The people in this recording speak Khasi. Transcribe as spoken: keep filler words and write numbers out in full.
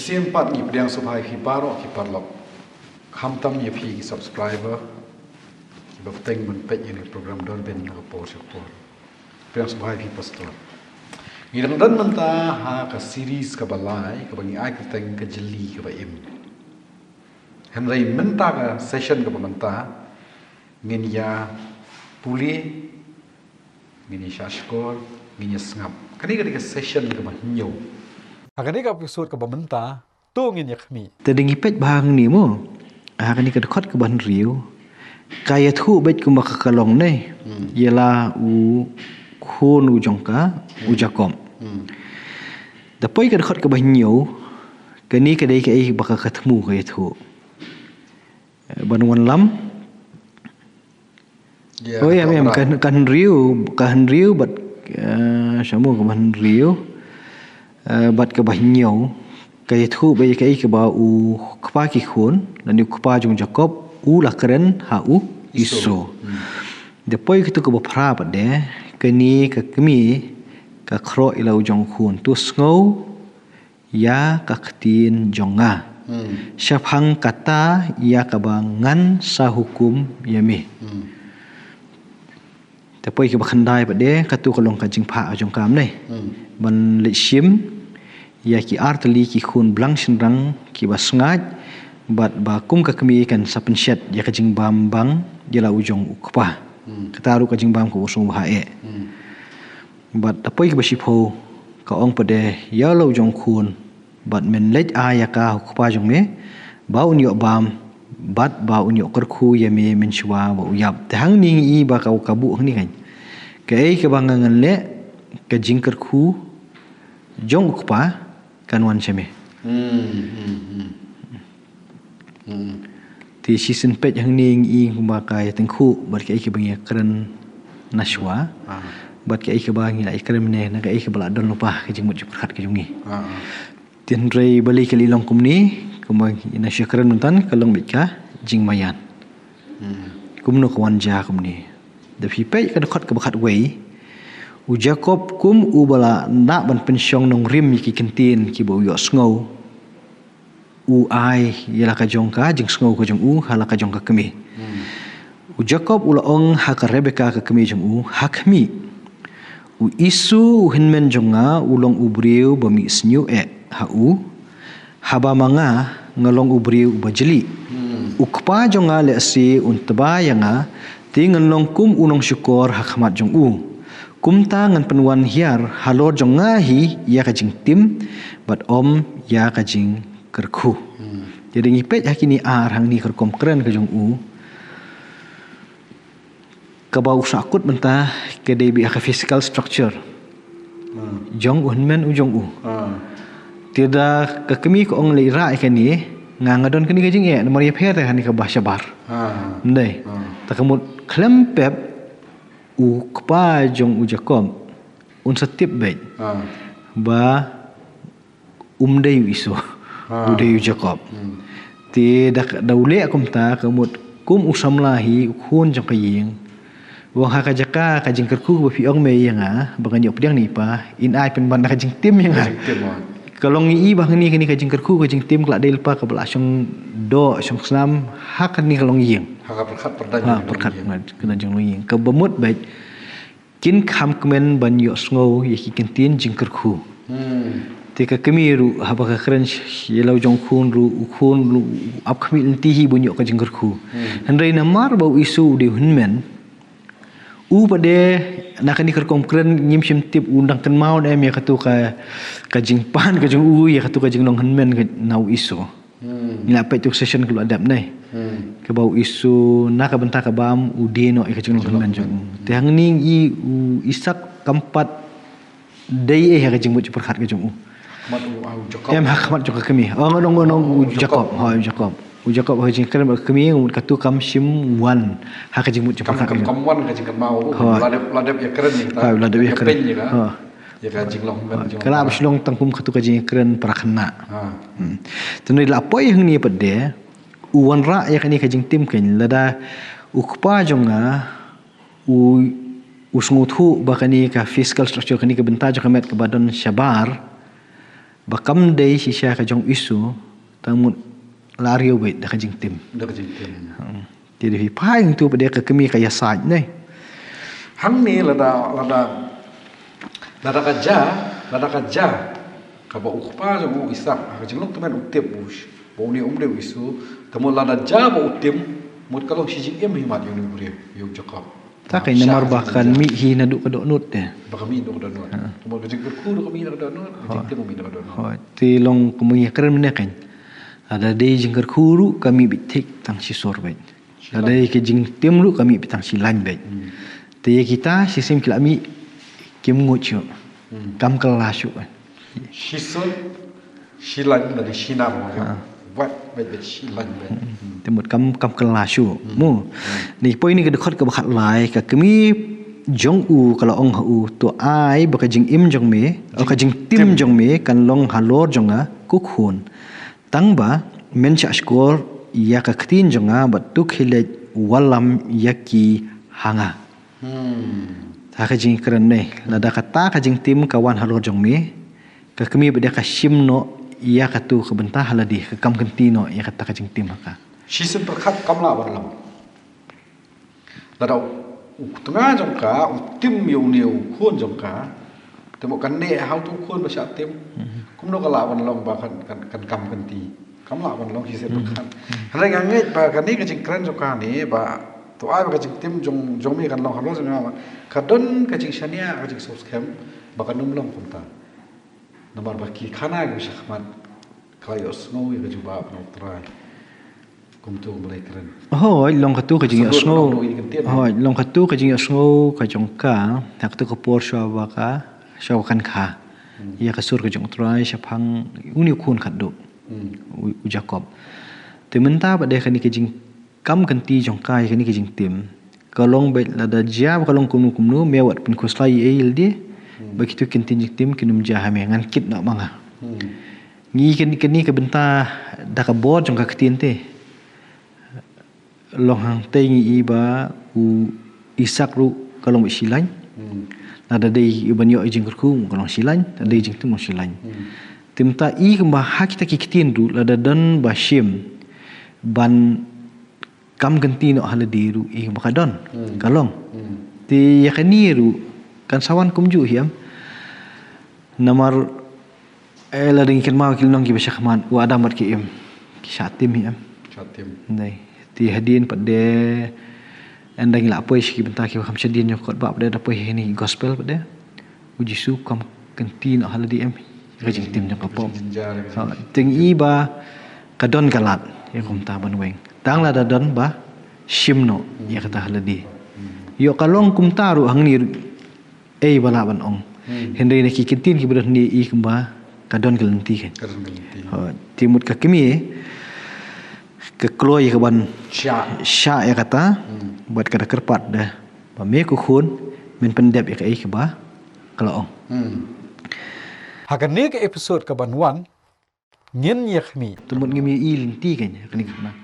Sien pat ngi pdiang sngewbha ïa phi baroh ki paralok. Khamtam ïa phi ki subscriber kiba bteng ban peit ïa kane ka program Dorbin na ka por sha ka por. Pdiang sngewbha ïa phi Pastor. Ngi dang don mynta ha ka series kaba lai kaba ngi ai kyrteng Ka Jylli Kaba Im. Hynrei mynta ka session kaba mynta ngin ïa pule, ngin ïa shahshkor, ngin ïa sngap. Kane ka dei ka session kaba hynñiew. Ha kane ka episode kaba mynta to ngin ïa khmih. Te dang ïa peit bha hangne mo. Ha kane ka dkhot kaba hynriew ka ïathuh beit kumba ka ka long ne. Hmm. Ïa la u khun u jong ka u Jakob. Hmm. Da poi ka dkhot kaba hynñiew, kane ka dei kaei ba ka ka thmu ka ïathuh. Eh, ban wanlam. Ïa, oh, ïa, ka em, ka, ka hynriew, ka hynriew bad, eh, shamu kaba hynriew, eh, bad kaba hynñiew. Ka ïathuh ba ïa kaei kaba u kpa ki khun, lane u kpa jong Jakob, u la kren ha u Esau. Esau. Hmm. Da poi katu kaba phra pat de, kane ka kmie ka khroh ïa la u jong u khun. To sngew ïa ka ktien jong nga. Hmm. Shaphang kata ïa kaba ngan sa hukum ïa me. Hmm. Te poi kaba khyndai pat de, katu ka long ka jingphah jong ka mynne. Hmm. Ban leit shim ïa ki artylli ki khun blang shynrang kiba sngaid, bad ba kum ka kmie kan sa pynshet ïa ka jingbam bang ïa la u jong u kpa. Hmm. Kata ruh ka jingbam kaba sngewbha eh. Hmm. Bad da poi kaba shiphew ka ong pat de, ïa la u jong u khun, bad men leit ai ïa ka ha u kpa jong me, ba un ïoh bam, bad ba un ïoh kyrkhu ïa me mynshuwa ba u ïap. Te hangne ngi i ba ka, ka buh hangne kan. Kaei kaba nga ngan leh, ka jingkyrkhu jong u kpa kan wan sha me. Hmm, hmm, hmm. Hmm. Te shisien peit hangne ngi i kumba ka ïatyngkhuh bad kaei kaba ngi ïakren nashwa. Ah. Bad kaei kaba ngi la ïakren mynne, na kaei kaba la don lypa ka jingmut jingpyrkhat ka jong ngi. Ah, ah. Te hynrei balei ka la long kumne, kumba ngi nang shu ïakren mynta, ka long beit ka jingmaïan. Hmm. Kumno ka wan jia kumne. Da phi peit ka dkhot kaba khatwei, u Jakob kum uba la nang ban pynshong nongrim ïa ki ktien kiba u ïohsngew, u ai ïa la ka jong ka jingsngew ka jong u ha la ka jong ka kmie. Hmm. U Jakob u la ong ha ka Rebeka ka kmie jong u, ha khmih, u Esau u hynmen jong nga u long u briew ba mih shñiuh eh ha u, haba ma nga nga long u briew uba jlieh. Hmm. U kpa jong nga lehse un tba ïa nga, te ngan long kum u nongshukor ha khmat jong u. Kumta ngan pynwan hiar halor jong nga hi ïa ka jingtim, bad ym ïa ka jing kyrkhu. Hmm. Te da ngi peit ha kine ar hangne ka rukom kren ka jong u. Kaba u sahkut mynta ka dei beit ha ka physical structure. Hmm. Jong u hynmen u jong u. Hmm. Te da ka kmie ka ong lei rah ïa kane, nga nga don kane ka jingeh, namar ïapher ïa kane kaba shabar. Hmm. Ndei. Hmm. Te ka mut khlem pep u kpa jong u Jakob un sa tip beit. Hmm. Ba um dei u Esau. Ah. U dei u Jakob. Hmm. Te da, da u leh kumta ka mut kum u samla hi u khun jong ka ïing. Wan ha ka jaka ka jingkyrkhu ba phi ong me ïa nga, ba ngan ïoh pdiang ne i pa, in ai pynban da ka jingtim ïa nga. Ka jingtim, ah. Ka long i ba hangne kane ka jingkyrkhu ka jingtim ka la dei lypa kaba la shong doh shong snam ha kane ka longïing. Ha ka pyrkhat pyrdan. Ha, pyrkhat pyrdan jong longïing. Kaba mut beit kin kham kmen ban ïohsngew ïa ki ktien jingkyrkhu. Hmm. Te ka kmie ruh haba ka kren sh-, ïa la u jong u khun ruh, u khun ruh u ap khmih lynti hi ban ïoh ka jingkyrkhu. Hmm. Hynrei namar ba u Esau u dei u hynmen, u pat de na kane ka rukom kren ngim shym tip u dang kynmaw ne em ïa katu ka, ka jingpan ka jong u ïa katu ka jinglong hynmen ka na u Esau. Hmm. Ngi la peit tu session ka la dep ne. Hmm. Kaba u Esau na ka bynta ka bam u die noh ïa ka jinglong hynmen jong u. Te hangne ngi i u Isak kam pat dei eh ha ka jingmut jingpyrkhat ka jong u. Khmat u, ah, u Jakob. Em, ha khmat jong ka kmie. Oh, ngan ong, ngan ong u Jakob. Jakob. Ha, u Jakob. U Jakob ha ka jingkren bad ka kmie, ngan mut katu kam shym wan ha ka jingmut jingpyrkhat ka jong u. Kam, kam wan ka jingkynmaw. Ha. La dep, la dep ïakren ne. Ha, la dep ïakren. Ha. Ïa ka jinglong hynmen jong u. Ka la ba shu long tang kum katu ka jingkren para khynnah. Ha. Hmm. Te hynrei la poi hangne pat de, u wanrah ïa kane ka jingtim kein, lada u kpa jong nga u, u sngewthuh ba kane ka physical structure, kane ka bynta jong ka met kaba don shabar, Ba kam dei shisha ka jong u Jisu, tang mut la riew beit da ka jingtim. Da ka jingtim. Hmm. Te da phi phai nangtu pat de ka kmie ka ïasaid ne. Hangne lada, lada, lada ka jia, lada ka jia, kaba u kpa jong u Isaak, ha ka jinglong tymmen u tip u, ba une um dei u Jisu, te mut lada jia ba u tim, mut ka long shi jingim hi mat ïa une u briew, ïa u Jakob. Ta ka namar ba kan mih hi naduh ka dohnud te. Ba kan mih naduh ka dohnud. Ha. Te mut ka jingkyrkhu ruh ka mih naduh ka dohnud, ka jingtim ruh ka mih naduh ka dohnud. Hooid, te long kumba ngi kren mynne kan. Lada dei jingkyrkhu ruh ka mih beit thik tang shi sur beit. Lada dei ka jingtim ruh ka mih beit tang shi lain beit. Hmm. Te ïa kita shisien ki la mih kim nguid shuh. Hmm. Kam kylla shuh. Shi sur, shi lain lane shi nar mo. Ha. Wat beit beit shi lain beit. Hmm. Te mut kam, kam kylla shuh. Hmm. Mo. Hmm. Ni poi ni ka dkhot kaba khatlai, ka kmie jong u ka la ong ha u, to ai ba ka jingim jong me, o ka jingtim jong me kan long halor jong nga ko khun. Tang ba men shah shkor ïa ka ktien jong nga bad to khie leit wallam ïa ki ha nga. Hmm. Ta ka jingkren ne, lada kata ka jingtim ka wan halor jong me, ka kmie ba de ka shim noh ïa katu ka bynta ha lade, ka kam kynti noh ïa kata ka jingtim ha ka. Shisien pyrkhat kam lah ban long. Lada u tnga jong ka u tim ïa une u khun jong ka, te mut kan neh ha utu u khun ba shah tim. Mhm. Kumno ka lah ban long ba kan, kan, kan kam kynti. Kam lah ban long shisien pyrkhat. Mhm. Hynrei nga ngeit ba kane ka jingkren jong ka ne ba to ai ba ka jingtim jong, jong me kan long halor jong nga. Ka don ka jingshaniah, ka jingsngewskhem ba kan ym long kumta. Namar ba ki khana ki ba shakhmat ka la ïohsngew ïa ka jubab na U Trai. Kumtu ba la kren. Hooid, long katu ka jingïohsngew. Hooid, long katu ka jingïohsngew ka jong ka, ha katu ka por shuwa ba ka, shuwa ba kan kha. Hmm. Ïa ka sur ka jong U Trai shaphang une u khun khatduh. Hmm. U, u Jakob. Te mynta ba de kane ka jingkam kynti jong ka ïa kane ka jingtim. Ka long beit lada jia ba ka long kumno kumno, me wat pynkhuslai ei ei lade. Hmm. Ba kitu ki ktien jingtim kin ym jia ha me, ngan kit noh ma nga. Hmm. Ngi kane, kane ka bynta da ka bor jong ka ktien te. Long hangtei ngi i ba u Isaak ruh ka long beit shi lain. Hmm. Lada dei ban ïoh i jingkyrkhu ka long shi lain, lada dei jingtim long shi lain. Hmm. Te mynta i kumba ha kita ki ktien ruh lada don ba shim ban kam kynti noh ha lade ruh i ba ka don. Hmm. Ka long. Hmm. Te ïa kane ruh kan sa wan kumjuh hi em. Namar, eh, lada ngi kynmaw ki lynnong ki ba shakhmat, u Adam bad ki Im ki shah tim hi em. Shah tim. Dei. Te hadien pat de ynda ngi la poi sha ki bynta ki ba kham shadien jong ka kot ba pat de da poi ha kine ki gospel pat de. U Jisu kam kynti noh ha lade em. Ka jingtim jong ka pop. Ka jingtim. Ha, te ngi i ba ka don ka lad ïa kumta ban weng. Tang lada don ba shim noh ïa kata ha lade. Hmm. Ïoh ka long kumta ruh hangne ruh ei ba lah ban ong. Hmm. Hynrei na ki ktien ki ba don hangne i kumba ka don ka lynti kan. Ka don ka lynti. Ha, te mut ka kmie ka kloi ka ban shah, shah ïa kata. Hmm. Bad ka da kyrpad da ba me ko khun men pyndep ïa kaei kaba ka la ong. Hmm. Ha kane ka episode ka ban wan ngin ïa khmih. Te mut ngim ïa i lynti kan ha kane ka khynnah.